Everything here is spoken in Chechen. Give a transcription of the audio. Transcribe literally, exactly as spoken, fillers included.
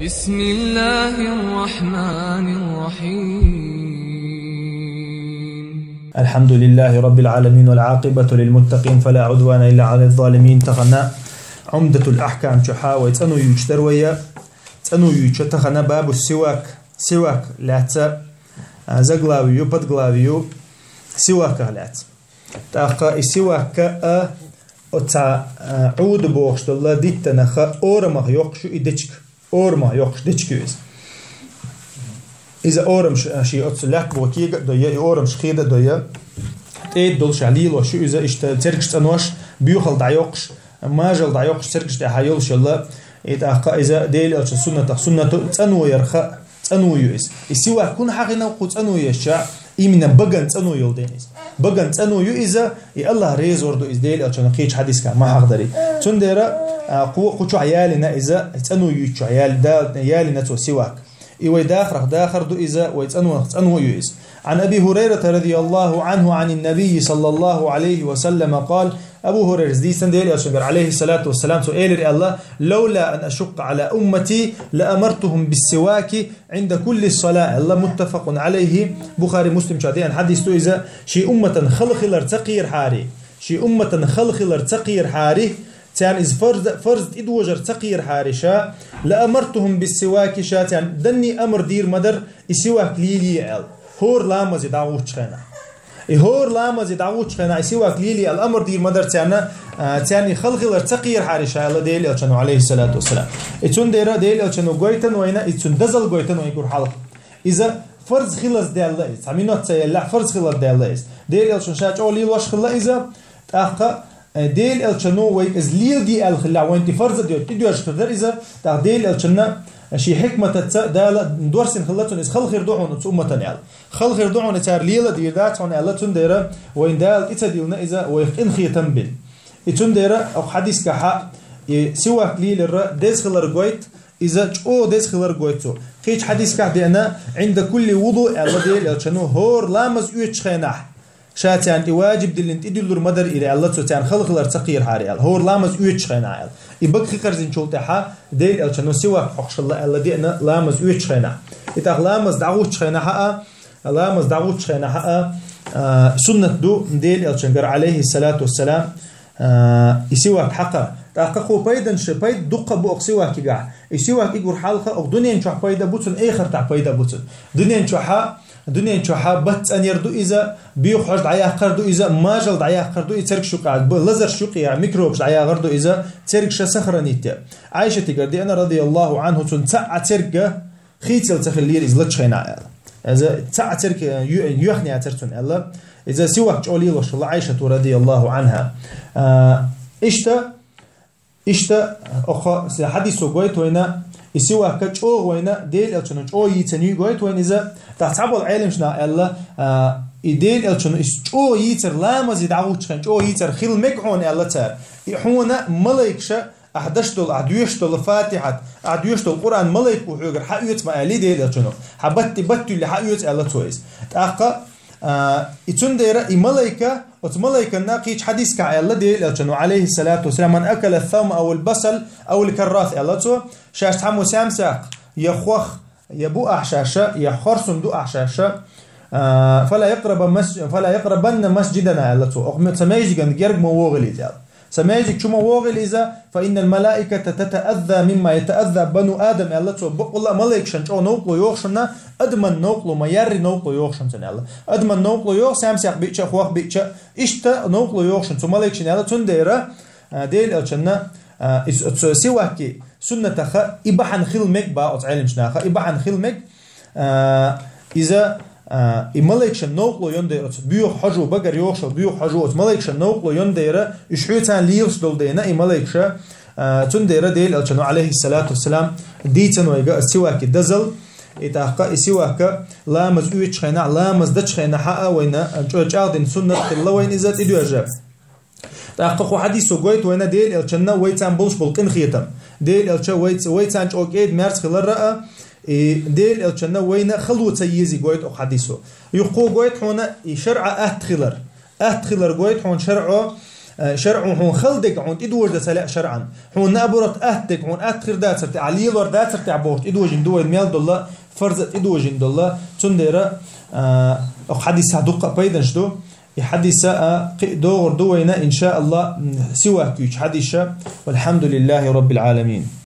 بسم الله الرحمن الرحيم. الحمد لله رب العالمين، والعاقبة للمتقين، فلا عدوان إلا على الظالمين. Тахана عمدة الأحكام чухьа вай цӀанвоювча дарвая, цӀанвоювча тахана باب السواك, сивак лаьца, а, заглавию, подглавию сиваках лаьца. ТӀаккха и сивакка а, оца, а, Ӏуда бохуш долу диттанах орамах йоккхуш ю и дечиг. Орамах йоккхуш дечиг ю иза. Иза орамаш, а, ши оцу лаьтта боху кега а дойя, и орамаш хеда а дойя. ТӀеда долуш а лелош ю иза, иштта цергаш цӀанош, боьхал дӀайоккхуш, мажал дӀайоккхуш цергаш тӀехьа йолуш йолла. И тӀаккха иза Делан Элчан суннатах суннату цӀанво ярх а, цӀанво ю иза. И сивак хӀунда хьахийна кху цӀанво езча, именно баган цӀанво йолу дела иза. Баган цӀанво ю иза, и Аллах резавар ду иза Делан Элчано кхечу хьадисехь ма хьахадарий. Цундела, а, кху, кху чохь ялийна иза, цӀанво юьйцу чохь яли-, да-, ялийна цо сивак. И вай дахарах дахар ду иза, вай цӀанвонах цӀанво ю иза. عن أبي هريرة رضي الله عنه عن النبي صلى الله عليه وسلم قال, Абу Хурайрас дийцина Делан Элчангара, عليه الصلاة والسلام, цо элира аьлла: لولا أن أشق على أمتي لأمرتهم بالسواك عند كل صلاة. Алла, متفق عليه, Бухари, Муслим чохь деана хьадис ду иза, шен умматан хала хилар ца кхерахьара, шен умматан хала хилар ца кхерахьара, царна иза фарз, фарз тӀедожар ца кхерахьара ша, لأمرتهم بالسواك, ша царна данне амар дийр ма дара, и сивак лелае аьлла, хӀора ламазе дӀагӀуччу хенахь. И хӀора ламазе дӀагӀуччу хенахь и сивак лелае аьлла амар дийр ма дара царна, а, царна и хала хилар ца кхерахьара ша аьлла Делан Элчано, عليه الصلاة والسلام. И цундела Делан Элчано гойтан вайна, и цуьнан дозалла гойтан вайна гур хьалха. Иза фарз хилаза даьлла иза, цхьа минот ца еллахь, фарз хилаза даьлла иза. Делан Элчано ша чӀогӀа лелош хилла иза, тӀаккха, э, Делан Элчано вайга иза леладе аьлла хилла, вайна тӀе фарз а доьду, тӀедоьжуш хилла дара иза, тӀаккха Делан Элчанна шен хьикматаца Дала дорсина хилла цунна, иза хала хир ду хьуна оцу умматана аьлла. Хала хир ду хьуна, цара леладийр дац хьуна аьлла, цундела вайна Дала тӀе ца диллина иза, вайх къинхетам бина. И цундела окху хьадисехь и сивак лелар деза хилар гойту, иза чӀогӀа деза хилар гойту цо. Кхечу хьадисехь деана, عند كل وضوء аьлла Делан Элчано, хӀора ламаз оьцучу хенахь, ша царна тӀе ваджиб диллина тӀедуьллур ма дара иза аьлла цо, царна хала хилар ца кхерахьара аьлла, хӀора ламаз оьцучу хенахь аьлла. И бага хи карзинчул тӀаьхьа Делан Элчано сивак хьокхуш хилла аьлла деана ламаз оьцучу хенахь. И тӀаккха ламаз дӀагӀуччу хенахь а, ламаз дӀагӀуччу хенахь а, а, суннат ду Делан Элчангара, عليه الصلاة والسلام, а, и сивак хьакхар. ТӀаккха кху пайданаш, пайда дуккха а бу окху сивакигахь. И сивак и гур хьалха окху дуьнен чохь пайда а бу цунна, эхартахь пайда а бу цунна. Дуьнен чохьа, дуьнен чохьа бат цӀанъяр ду иза, боьха хьожа дӀаяккхар ду иза, мажал дӀаяккхар ду и цергаш юкъахь, б-, лазарш юкъахь, микробаш дӀаягӀар ду иза, цергаш сохранить ян. Ӏайшатигара деана, رضي الله عنها, цунна цхьа а церга хийцал ца хиллера иза лачу хенахь аьлла. Иза цхьа а церг ю-, юьхна яцара цунна аьлла. Иза сивак чӀогӀа лелош хилла Ӏайшата, رضي الله عنها. А, иштта, иштта, окху хьадисо гойту вайна, и сивак чӀогӀа вайна, Делан Элчано чӀогӀа йийцина ю гойту вайна иза. ТӀаккха цхьаболу Ӏеламнаха аьлла, а, и Делан Элчано иза чӀогӀа йийцар ламазе дӀагӀуччу хенахь чӀогӀа йийцар хила мега хьуна аьлла цара. И хьуна малайкаша Ахь даш долу, ахь доьшуш долу Фатихьат, ахь доьшуш долу Къуръан малайко хьоьгара хьаоьцу ма аьллий Делан Элчано. Хьан батти баттуьлле хьаоьцу аьлла цо иза. ТӀаккха, а, и цундела и малайка, оцу малайканна кхечу хьадисехь аьлла Делан Элчано, عليه الصلاة والسلام: من أكل الثوم أو البصل أو الكراث аьлла цо, шаьш цхьаммо саьмсакх, я хох, я бу ахь шаьш, я хорсун ду ахь шаьш, а, فلا يقرب مس-, فلا يقربن مسجدنا аьлла цо. Окху ме-, сан маьждиган герга ма вогӀийла иза аьлла. Сан маьждиг чу ма вогӀийла иза, فإن الملائكة تتأذى مما يتأذى بنو آدم аьлла цо. Бакъволла а малайкашна чӀогӀа новкъарло йогӀу шуна, адаман новкъарло ма ярри новкъарло йогӀу шуна цунна аьлла. Адаман новкъарло йогӀу, саьмсакх биъча а, хох биъча а, иштта новкъарло йогӀу шуна цу малайкашна аьлла. Цундела, а, Делан Элчанна, а, иза оцу сивакан суннатах и бахьана хила мега боху оцу Ӏеламнаха, и бахьана хила мега, а, иза, а, и малайкашна новкъарло йолу дела оцу боьха хьожо, багара йогӀуш йолу боьха хьожо оцу малайкашна новкъарло йолу дела, уьш хьоьцарна лелаш долу дела и малайкаша, а, цундела Делан Элчано, عليه الصلاة والسلام, дийцина вайга оцу сивакан дозалла, и тӀаккха и сивак ламаз оьцучу хенахь, ламаз дечу хенахь а вайна чӀо-, чӀагӀдина суннат хилла вайна иза тӀедоьжна. ТӀаккха кху хьадисо гойту вайна Делан Элчанна вайцарна болуш болу къинхетам. Делан Элча вайц-, вайцарна чӀогӀа кӀеда-мерза хилар а, и Делан Элчанна вайна хало ца езий гойту окху хьадисо. Юххо гойту хьуна и шарӀан атта хилар. Атта хилар гойту хьуна шарӀо, Э, шарӀо хьуна хала дег хьуна тӀедожаде ца лаьа шарӀан. Хьуна наоборот атта дег хьуна атта хир дацар тӀехь, лелор дацар тӀехь бохуш тӀедожийна ду вайна мел долу, фарз а тӀедожийна долу. Цундела, э, оха хьадисах дуккха а пайданаш ду. И хьадиса, э, кхин а догӀур ду вайна, иншааллах, м, сивак юьйцу хьадиса. Валхьамдулиллахи Раббил Ӏаламин.